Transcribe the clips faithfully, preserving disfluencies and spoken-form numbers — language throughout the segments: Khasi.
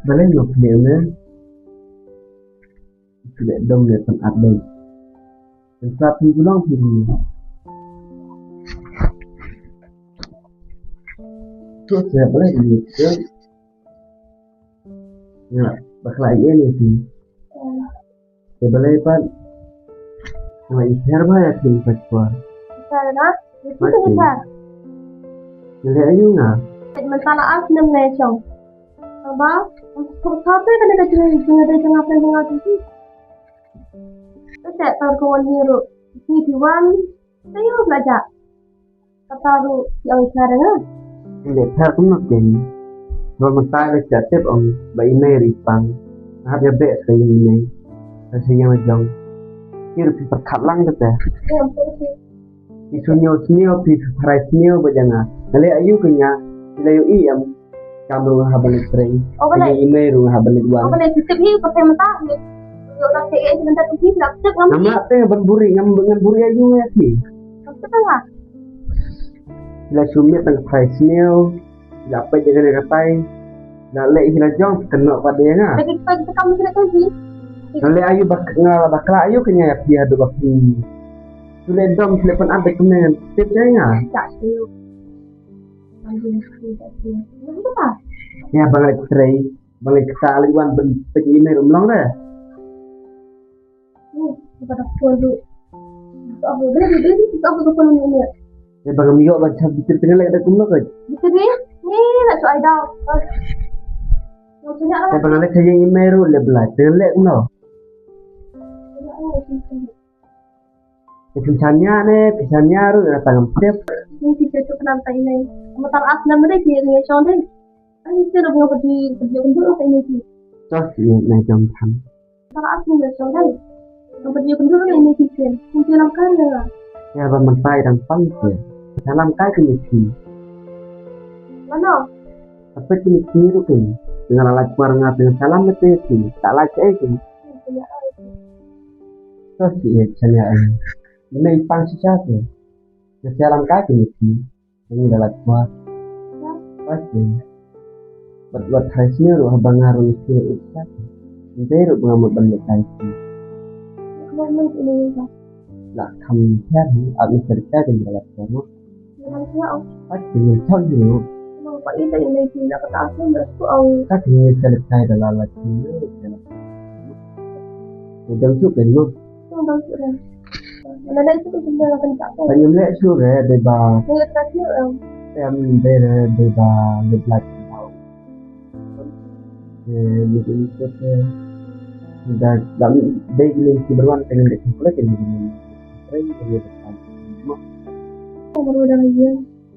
Balei nga pynleh ne? Pynleh dom ne pynat dei. Pynat phi gulong phi ni. Tu se balei ni tu. Ya, bakla ye ni tu. Te balei pat nga i pher ba ya phi pat kwa. Pher na? Pher na? Pher. Leh aïu nga? Mynta la as nem ne chong. Ba, ko sa te kane ka jingïadei jong nga phi jong nga phi. Te tar ko wan ni ruh. Ni phi wan. Te ïa belajar. Kata ruh ïa ong ïa nga. Leh pher kumno kein. Ba mynta leh sha tip ong ba i mei ruh i pang. Nga hap ïa beh sa ïa i mei. Sa ïa nga jong. Ki ruh phi pyrkhat lang te te. Ïa ampun phi. Phi sngew sngew, phi pharai sngew ba jong nga. Nga leh aïu kein nga. Phi la ïohi em. Kam ruh nga hap ban leit trei. O, balei? Ïa i mei ruh nga hap ban leit wan. O, balei? Tip hi, pakai mata. Yo, tak te, eh, sebentar tu hi, nak tip ngam. Ngam lah te ban buri, ngam, ngam buri aïu ïa phi. Ngam tip nga. La shu miet tang ka phai sniew. La peit ïa kane ka tai. La leh hi la jong kynnoh pat ïa nga. Lagi kita, kita kam sini tu hi. Nga leh aïu bak-, nga bakla aïu kein nga ïa phi haduh ba phi. Shu leh dom, shu leh pynat bad kumne. Tip ïa nga. Tak sniew. Ïa, ba nga leit trei, ba nga leit kata leit wan ban peit ïa i mei ruh ym long re. Ïa, ba ngam ïoh ban shah bitir te nga leh da kumno ka. Bitir ni, ni la shu ai daw. Ïa, ba nga leit trei ïa i mei ruh leh blai te nga leh kumno. Te phin shaniah ne, phin shaniah ruh ïa tang ngam tip. Ni ki te tu kenam tai nei. Matar as nam dei ki ngi shong dei. Ai te ruh ngam pati pati kendur tai nei ki. Tos ïa nei jong tham. Matar as nam dei shong dei. Ngam pati kendur tai nei ki ken. Kin te lam kai ne la. Ïa ba mynta dang pang te. Salam kai ki ni ki. Mano? Apa ki ni ki ruh ki. Nga la lait kwar nga teng salam te ki. Tak lait eh ki. Tos ïa shaniah eh. Ïa i pang shisha te. Nga salam kai ki ni ki. Ngi da lait kwah. Peit te. Bad wat hai sniew ruh haba nga ruh ïa sniew ïa shisha te. Ngi ruh ba nga mut ban leit kai ki. La kham pher hi, ap ngi sa leit kai ki ngi da lait kwah. Peit te ngi thon hi ruh. Ka ki ngi sa leit kai da la lait ki. Ngi dang suk kan mo. Ba ngim leh shuh re dei ba. Em, dei re dei ba leh lait. Eh, ni tu tu te. Da da dei ni ki berwan te ngin dei kumple ke ni. Trei ni dei.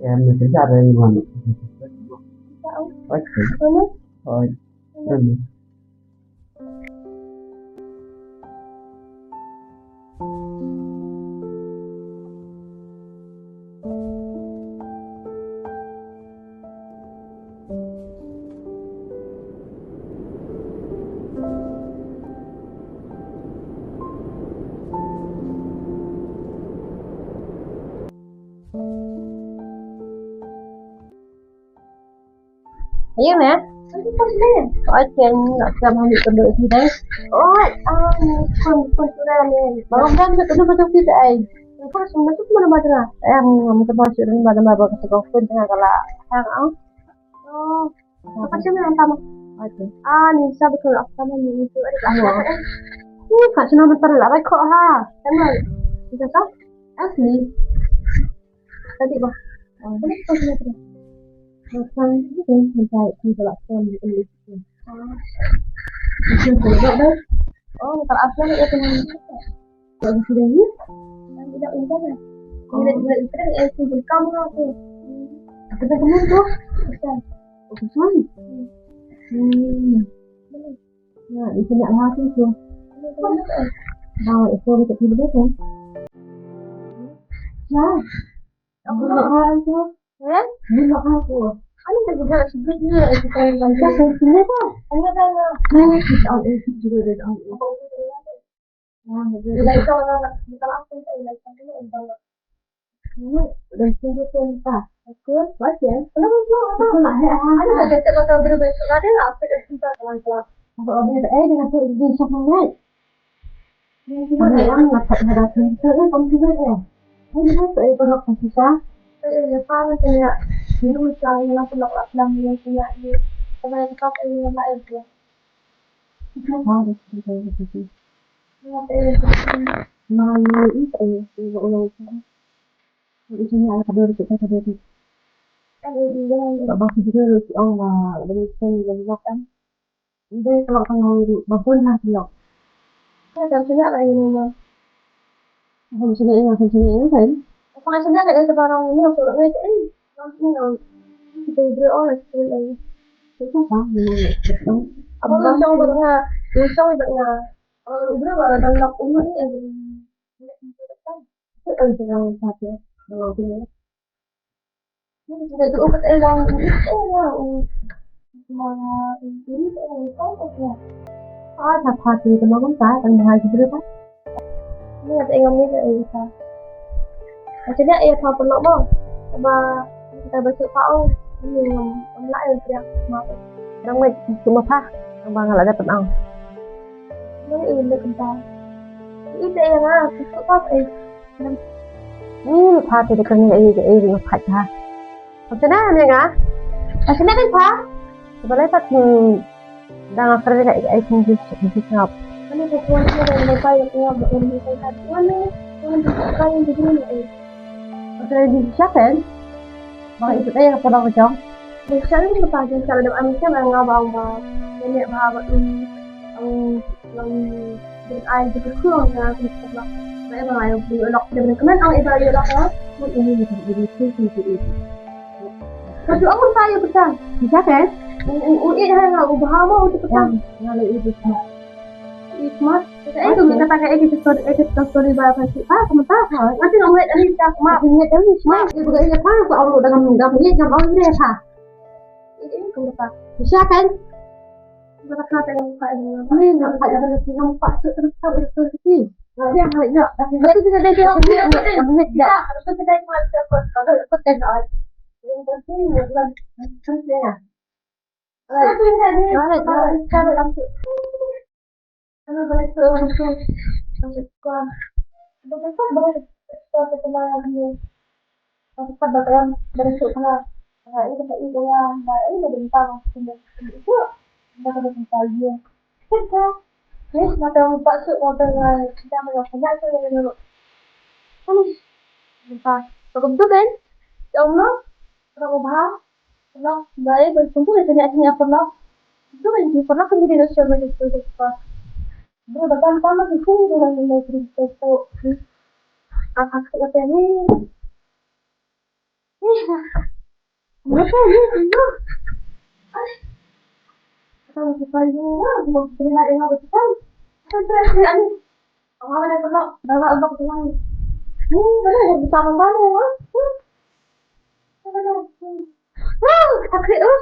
Em, ni kerja ada yang berwan. Okey. Okey. Ayo, ya. Oi, ken, nak jam ambil kenduk sini, deh. Oi, ah, kun, kun, sudah, ni. Baru dah ambil kenduk, betul, tidak, ai. Kau semua tu mana, mana? Eh, mungkin masuk rumah, mana, mana, kau, kau, kau, tengah kalah. Yang, ah. Oh, apa sih yang utama? Oke. Ah, ni, saya betul, apa sama ni, itu, ada, ada, eh. Ini, Kak, senang bentar, lah, kok, ha. Kan, bisa, kok? Asli. Tadi, bah. Oh, ini kan sudah terus. Bukan, ini kan sampai di belakang, di sini. Ah. Itu sudah, dah. Oh, tak apa, ya, teman. Tak ada sudah, ya? Tidak, tidak, ya. Tidak, tidak, tidak, ya, itu belakang, aku. Aku tak teman, tuh. Bukan. Oh, bukan? Hmm. Hmm. Ya, di sini ada apa sih? Bawa itu di sini dulu kan? Ya. Aku nak apa? Ya? Ini nak apa? Ini tak juga sebut ni. Kita yang kan. Kita sini kan? Ini kan. Ini kita, ini kita juga ada. Ata pha te te ma kumta tang bha ki briew pa. Ni ata ngam ni te ai pa. Ata da ai pa pynlong mo. Ba kita ba suk pa ong. Ni ngam ngam la ai briew ma. Dang mai suk ma pha. Tang ba nga la da pynlong. Ni ai ni kumta. Ita yang ah suk pa ai. Ni ma pha te te kan ni ai ai ma pha ta. Ata na ni nga. Ata na kan pha. Balai pat, hmm, dang akhir ka ai kum jis jis ngap. Ani ka tuan ka dang lepai ka ngap ba kum jis ka tuan ni. Tuan jis ka yang jis ni ai. Akhir jis siapa? Bang itu ai ka pernah kacang. Jis ka ni ka pa jis ka dang am ka ngap ba ba. Ini ba ba, hmm, hmm. Ngan, ngan ai jingkyrkhu ïa nga, kyrkhu ïa nga. Ba ïa ba ïa u lok, ïa ba kmen ong ïa ba ïa lok ïa. Ngan ong ïa ba ïa lok ïa. Ka tu ong ta ïa pesan. Bisa kan? U, u, u, eh, ha, ha, u bah mo, u tu pesan. Nga, nga la ïa pesan. Ïa pesan. Ka eh tu, ka ta ka eh, ka story, eh, ka story ba ka si, ah, ka menta. Ha, nanti ngam ngeit, ani ta, ma, ngeit, ani, ma, ïa ba ïa ka, ka ong lu dengan ngam ngeit, ngam ong ïa ka. Ïa, ïa, ka menta. Bisa kan? Ata pat ba ka em ba ka suk ka la. Ka ïa ka ïa ka ïa ba ïa ka bynta ba ka suk ka suk ka suk. Ba ka bynta ïa. Kita. Ni mata ba ka suk ba ka la kita ba ka kena suk ïa ka ïa. Ani. Bynta. Ba ka betul kan? Ya Allah. Ba ka ba. Pernah, baik, berkumpul ya, tanya, tanya pernah. Itu kan, pernah kan jadi dosen, jadi dosen. Bro, datang sama di sini, dengan nilai cerita itu. Kakak suka tanya. Ih, kenapa ini, ini? Kita masih panjang, mau cerita yang apa sih, kan? Kan cerita ini. Apa ada pernah, bawa apa ke rumah? Ini, mana yang bisa membantu, ya? Wah, sakit, uh.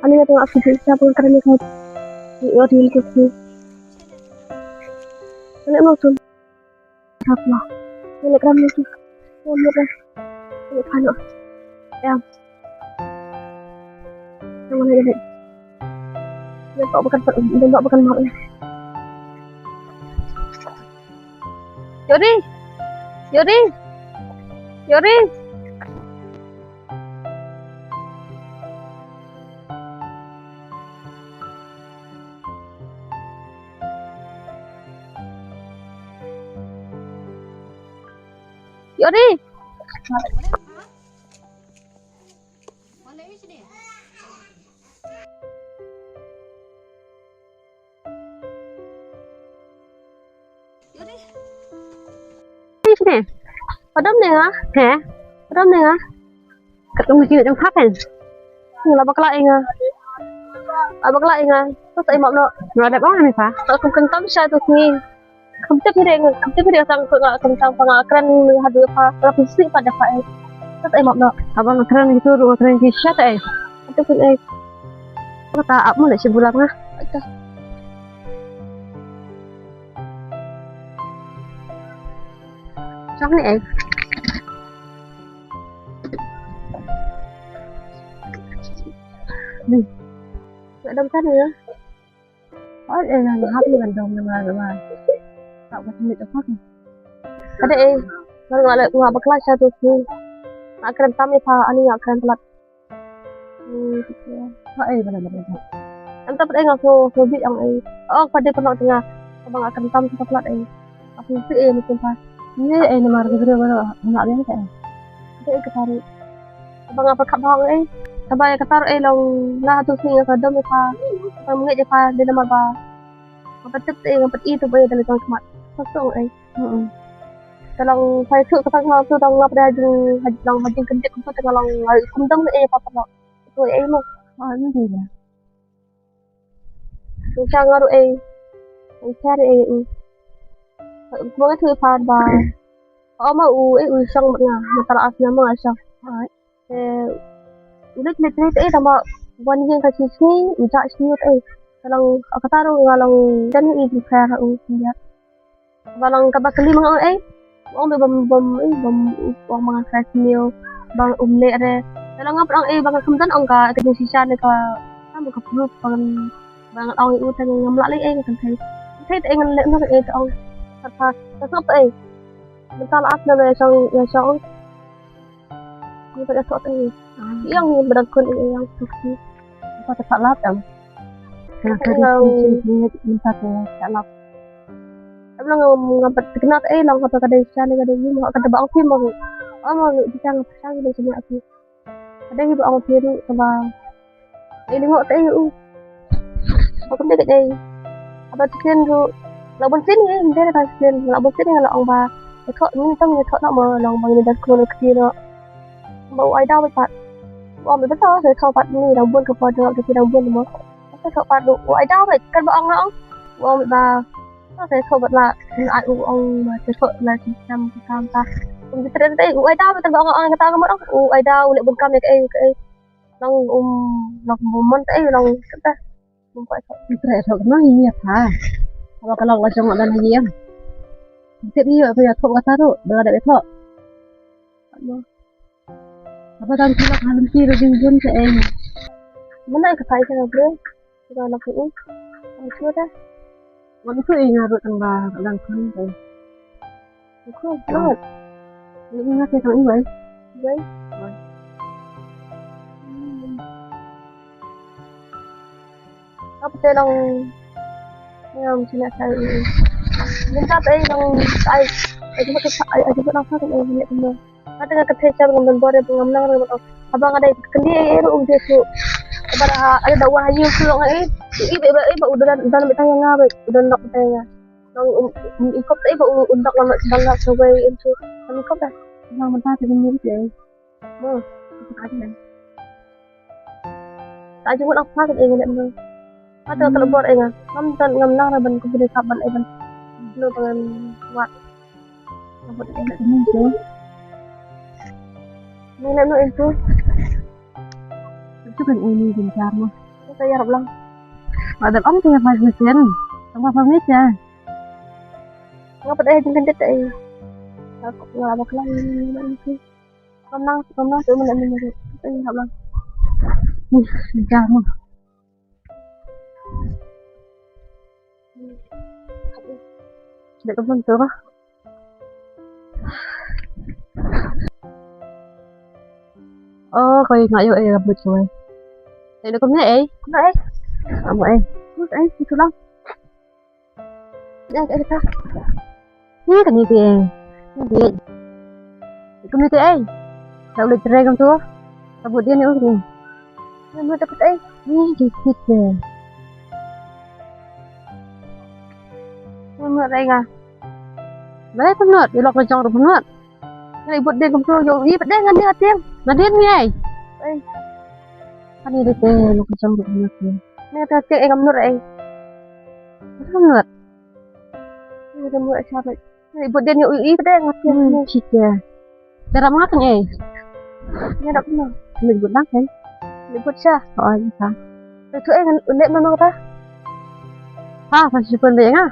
Ani nga tengok aku je siapa yang kerana kau. Ni orang yang kau. Ani mau tu. Hap lah. Ni nak ramai tu. Ni nak dah. Ni nak panas. Ya. Yang mana ni? Dia tak makan, dia tak makan mak ni. Yori. Yori. Yori. Yori. Padam ne nga? He? Padam ne nga? Kat ngi jing jong khapen. Nga la bakla ïa nga. La bakla ïa nga. Sa sa imap no. Nga dep ong ne pa. Ka kum kyntam sha tu sngi. Kam tip hi re nga, kam tip hi re sang nga kyntam pa nga kren haduh pa. Nga pynsi pa da pa eh. Sa sa imap no. Haba nga kren gitu ruh nga kren ki sha ta eh. Kam tip hi eh. Kata ap mo le shi bulam nga. Ata. Chong ni eh. Ni. Nak dam kan ya? Oh, eh, nak hap ni kan dong ni malam ni. Tak buat ni tak pakai. Ada eh. Nak nak nak bakla satu ni. Nak keren tam ni pa ani nak keren telat. Hmm, gitu. Ha, eh, bala, bala, bala. Anta pat eh nga so so bi ang eh. Oh, pade pernah tengah. Abang akan tam sa plat eh. Aku si eh mesti pas. Ni eh nama rasa beri bala nak dia eh. Dia eh ketarik. Abang apa kat bang eh. Sabar ya ketarik eh long lah tu sini ka dom eh pa. Abang mengit je pa dia nama ba. Apa tip eh apa itu ba ya dalam tang kemat. Kosong eh. Hmm. Ka long phai suk ka tang long tu tang ngap dah jing haj long hajing kendik tu tang long ai kum dang eh pa pa. Tu eh mo. Ah, ni dia. Ni cha ngaru eh. Ni cha eh. Mo ngat tu pa ba. Oh ma u eh u shong nga. Matara as nama nga shong. Ai. Eh, ulit mit rit eh tama wan yin ka chi chi u ja chi eh. Ka long ka taru nga long dan eh di ka u ya. Ba long ka ba kali mang eh. Ong be bam bam eh bam ong mang ka chi neo bang um le re. Ka long ngap ong eh bang ka kum dan ong ka ka jing shisha ne ka tam ka proof bang bang ong eh u ta ngam la le eh kan thai. Thai eh ngan le ngan eh ong. Ka ka ka sop eh. Mental as na ya shong ya shong. Ni tak tok ni. Yang ni bedak kun ni yang suci. Apa tak lap em? Kena kena minta ke tak lap. Em lang ngam pat kenal eh lang kata kada isya ni kada ni mau kada bang film mau. Oh mau ni kita ngap sang ni sini aku. Kada hi bang film kaba. Ai lyngngoh te u. Ba kumne ka dei. Haba sien ruh la bun sien ngi, nte la sien la bun sien ngi la ong ba. Ito ni tang ito na mo long bang ni da khun ka ti no. Ba u ai daw pat. Ba ong ba to se to pat ni dang bun ka pa dang ka ti dang bun mo. Ka to pat u ai daw pat kan ba ong na ong. Ba ong ba. Ka se to pat la ni ai u ong ba se to la ti sam ka kam ta. Kum ti tren te u ai daw pat kan ba ong ong ka ta ka mo ong. U ai daw le bun kam ya ka ei ka ei. Long um long bumon te long kata. Bumpa ka. Tre thok ma hi ya pha. Haba ka long la jong dan hi ya. Tip hi ya pha ya thok kata tu bala da thok. Haba dan ki la halum ki ro ding bun te ei. Mana ka kai ka bro. Ka la ku. Am sure da. Wan ku ei nga ruh tang ba lang khun te. Ku ruh. Ni nga te tang i wai. Wai. Apa te long ngam sina sai. Minta te long ai. Ai cuma ke ai cuma nang sa te ni ni. Kata nga kata char ngam don bore ngam nang ngam. Abang ada kendi ai ru um dia su. Abang ada dawa hayu su long ai. I be ba i ba udah dan betang nga ba udah nok betang nga. Nang um, um, ikop te ba u-, undak lama sedang nak coba itu. Nang ikop dah. Nang mentah tu ni je. Mo. Tak jumpa nak pakai ini nak mo. Kata kalau bor enga. Ngam tan ngam nang raban ku beri saban eban. Lo dengan kuat. Abot ini tu. Ni nak no itu. Itu kan ini gencar mo. Kita ya rablang. Ada om tu yang masih sen. Sama pamit ya. Nga pat ai jingkyndiat ai. Nga la bakla ni. Kam nang kam nang tu mynta mynta tu. Ai hap lang. Dah mo. Dah ka pun tu lah. Oh, kau ingat yo eh rambut kau eh. Dah kum ni eh. Kum ni eh. Kum ni eh. Kum ni eh. Itu lah. Ïa, ïa, ïa. Ïa, kane te. Ïa. Kumne te, eh. Ka u leit trei kam tu. Ka bud ïa ne u kane. Ïa, mut dapat, eh. Ïa, jingkit te. Ïa, mut rei nga. Balei pynlut, i lok la jong ruh pynlut. Ngi bud dien kumtu, ïoh i bud dien ngan ïa tieng. Nga dien ngi ai. Ei. Kane dei te lok la jong ruh pynlut. Ngi ta tieng ei ngam nud ei. Pynlut. Ngi dei mu ai sha bad. Ngi bud dien ïoh i bud dien ngan tieng. Hmm, shit ya. Te rap nga kan ei. Ngi rap nga. Ngi bud lang kan. Ngi bud sha. Oh, iya. Te tu ei ngan leh mano ta. Ha, sa shi pun leh nga.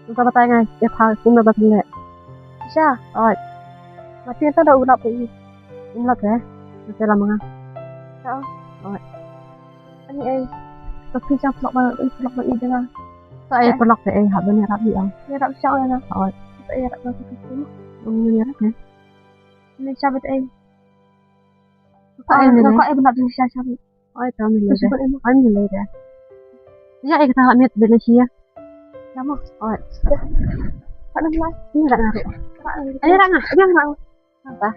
Ngan batai nga, ïa pha kum na ba pynleh. Sha, oi. Mati ta da u lap i. Im lap eh. Mati lam nga. Sha. Oi. Ani ei. Ka phi jam pelok ba, pelok ba i denga. Sa ei pelok te ei, hap ni rap i ang. Ni rap sha oi na. Oi. Sa ei rap na ka phi. Um ni rap eh. Ni sha bet ei. Sa ei ni. Ka ei belap ni sha sha bet. Oi, tau ni leh. Oi, ni leh. Ya, eh, kata amit bela sia. Nama? Oi. Pak nama? Ini dah ngaruh. Ini dah ngah. Ini dah ngah. Apa?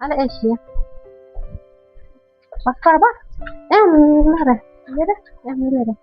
Ala Asia. Apa apa? Em, mana? Iya dah. Em, ini dah.